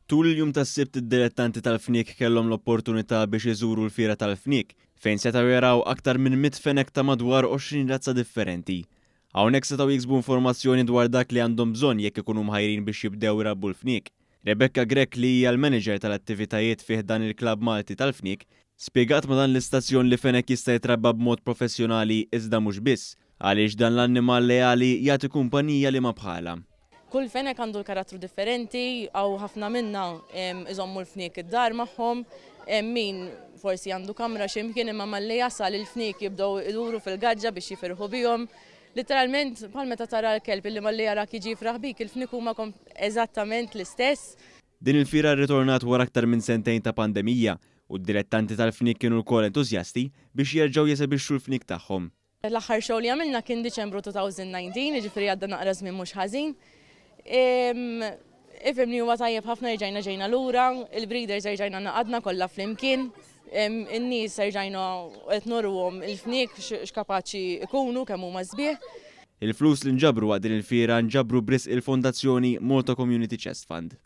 Tul il-jum tas-Sibt id-dilettanti tal-fniek kellhom l-opportunità biex iżuru l-Fiera tal-Fniek, fejn setgħu jaraw aktar minn 100 fenek ta' madwar 20 razza differenti. Hawnhekk setgħu jiksbu informazzjoni dwar dak li għandhom bżonn jekk ikunu mħajrin biex jibdew irabbu l-fniek. Rebecca Grech li hija l-manager tal-attivitajiet fi ħdan il-Klabb Malti tal-Fniek, spjegat ma' dan l-istazzjon li fenek jista' jitrabba b'mod professjonali iżda mhux biss, għaliex dan l-annimal leali jagħti kumpanija liema bħalha. Kull fenek għandu l-karattru differenti, hawn ħafna minna iżommu l-fniek id-dar magħhom, hemm min forsi għandu kamra xi mkien imma malli jasal il-fniek jibdew iduru fil-gaġġa biex jifirħu bihom. Litteralment bħal meta tara l-kelb illi malli jarak jiġi jifraħ bik, il-fniek huma eżattament l-istess. Din il-fiera rritornat wara aktar minn sentejn ta' pandemija u d-dilettanti tal-fniek kienu lkoll entużjasti biex jerġgħu jesebixxu l-fniek tagħhom. L-aħħar show li għamilna kien Diċembru 2019, jiġifieri għadda naqra żmien mhux ħażin. Ifhimni huwa tajjeb ħafna rġajna ġejna lura, il-breeders rġajna naqadna kollha flimkien, in-nies rġajna qed noruhom il-fniek x'kapaċi ikunu kemm huma sbieħ. Il-flus li nġabru waqt din il-fiera nġabru b'risq il-Fondazzjoni Malta Community Chest Fund.